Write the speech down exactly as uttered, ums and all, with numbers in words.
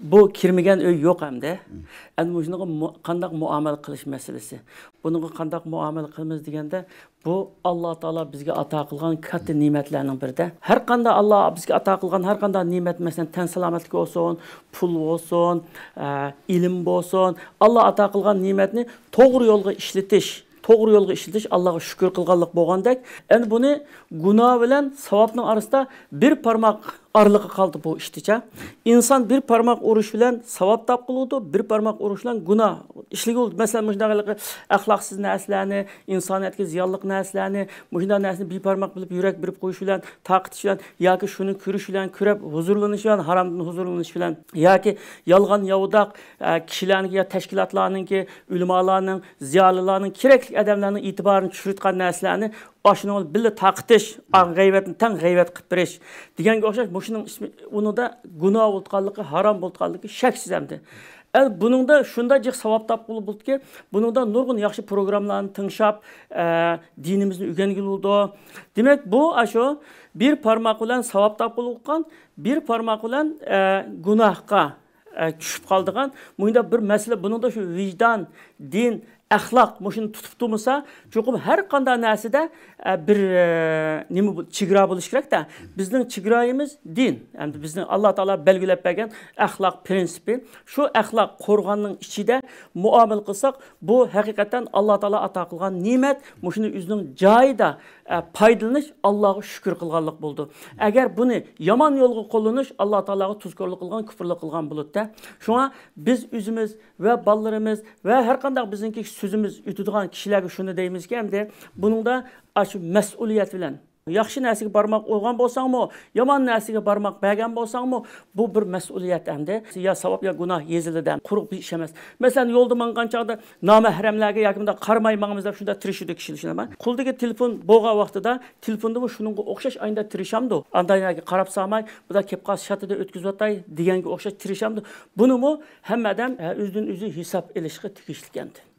بۇ كىرمىگەن ئۆي يوق ئەمدى. ئەمدى مۇشۇنىڭغا مۇ-، قانداق مۇئامىلە قىلىش مەسىلىسى. بۇنىڭغا قانداق مۇئامىلە قىلىمىز دېگەندە، بۇ ئاللا تائالا بىزگە ئاتا قىلغان كاتتا نېمەتلەرنىڭ بىرىدە. ھەر قانداق ئاللا بىزگە ئاتا قىلغان ھەر قانداق نېمەت، مەسىلەن، تەن سالامەتلىك بولسۇن، پۇل بولسۇن، ئە، ئىلىم بولسۇن، ئاللا ئاتا قىلغان نېمەتنى توغرا يولغا ئىشلىتىش، توغرا يولغا ئىشلىتىش، ئاللاغا شۈكۈر قىلغانلىق بولغاندەك، ئەمدى بۇنى گۇناھ بىلەن ساۋابنىڭ ئارىسىدا بىر پارماق ئارىلىقى قالدى بۇ ئىشتىچە. ئىنسان بىر پارماق ئۇرۇش بىلەن ساۋاب تاپقىلى بولىدۇ، بىر پارماق ئۇرۇش بىلەن گۇناھ ئىشلىگىلى بولىدۇ. مەسىلەن، مۇشۇنداق ھېلىقى ئەخلاقسىز نەرسىلەرنى، ئىنسانىيەتكە زىيانلىق نەرسىلەرنى، مۇشۇنداق نەرسىنى بىر پارماق بىلىپ يۈرەك بېرىپ قويۇش بىلەن، تارقىتىش بىلەن ياكى شۇنى كۆرۈش بىلەن، كۆرۈپ ھۇزۇرلىنىش بىلەن، ھارامدىن ھۇزۇرلىنىش بىلەن ياكى يالغان ياۋىداق، ئە، كىشىلەرنىڭكى يا تەشكىلاتلارنىڭكى، ئۆلىمالارنىڭ، زىيالىيلارنىڭ، كېرەكلىك ئادەملەرنىڭ ئېتىبارىنى چۈشۈرۈۋېتىدىغان نەرسىلەرنى ئاشۇنىڭ بىللە تارقىتىش، ئا، غەيۋەتنى تەڭ غەيۋەت قىلىپ بېرىش دېگەنگە ئوخشاش، مۇشۇنىڭ ئىسمى، ئۇنىڭدا گۇناھ بولىدىغانلىقى، ھارام بولىدىغانلىقى شەكسىز ئەمدى. ئە، بۇنىڭدا شۇنداق جىق ساۋاب تاپقىلى بولىدۇكى، بۇنىڭدا نۇرغۇن ياخشى پروگراممىلارنى تىڭشاپ، ئە، دىنىمىزنى ئۆگەنگىلى بولىدۇ. دېمەك، بۇ ئاشۇ بىر پارماق بىلەن ساۋاب تاپقىلى بولغان، بىر پارماق بىلەن، ئە، گۇناھقا، ئە، چۈشۈپ قالىدىغان مۇنداق بىر مەسىلە. بۇنىڭدا شۇ ۋىجدان، دىن، ئەخلاق مۇشۇنى تۇتۇپ تۇرمىسا، چوقۇم ھەر قانداق نەرسىدە، ئە، بىر، ئە، نېمە بول-، چېگرا بولۇشى كېرەك-تە. بىزنىڭ چېگرايىمىز دىن. ئەمدى بىزنىڭ ئاللا تائالا بەلگىلەپ بەرگەن ئەخلاق پىرىنسىپى. شۇ ئەخلاق قورغاننىڭ ئىچىدە مۇئامىلە قىلساق، بۇ ھەقىقەتەن ئاللا تائالا ئاتا قىلغان نېمەت. مۇشۇنى ئۆزىنىڭ جايىدا، ئە، پايدىلىنىش، ئاللاغا شۈكۈر قىلغانلىق بولىدۇ. ئەگەر بۇنى يامان يولغا قوللىنىش، ئاللا تائالاغا تۇزكورلۇق قىلغان، كۇپۇرلۇق قىلغان بولىدۇ-دە. شۇڭا بىز ئۆزىمىز ۋە بالىلىرىمىز ۋە ھەر قانداق بىزنىڭكى سۆزىمىز ئۆتىدىغان كىشىلەرگە شۇنى دەيمىزكى، ئەمدى بۇنىڭدا ئاشۇ مەسئۇلىيەت بىلەن ياخشى نەرسىگە بارماق ئۇرغان بولساڭمۇ، يامان نەرسىگە بارماق بەرگەن بولساڭمۇ، بۇ بىر مەسئۇلىيەت ئەمدى. يا ساۋاب، يا گۇناھ يېزىلىدۇ. قۇرۇق بىر ئىش ئەمەس. مەسىلەن، يولدا ماڭغان چاغدا نامەھرەملەرگە ياكى مۇنداق قارىماي ماڭىمىز دەپ شۇنداق تىرىشىدۇ كىشىلەر، شۇنداقمۇ؟ قولىدىكى تېلېفون بولغان ۋاقتىدا تېلېفوندىمۇ شۇنىڭغا ئوخشاش ئاينىدا تىرىشامدۇ؟ ئانداق ياكى قاراپ سالماي، بۇدا كېلىپ قالسا شاتىدا ئۆتكۈزۈۋاتاي دېگەنگە ئوخشاش تىرىشامدۇ؟ بۇنىمۇ ھەممە ئادەم، ئە، ئۆزىدىن ئۆزى ھېساب ئېلىشقا تېگىشلىك ئەمدى.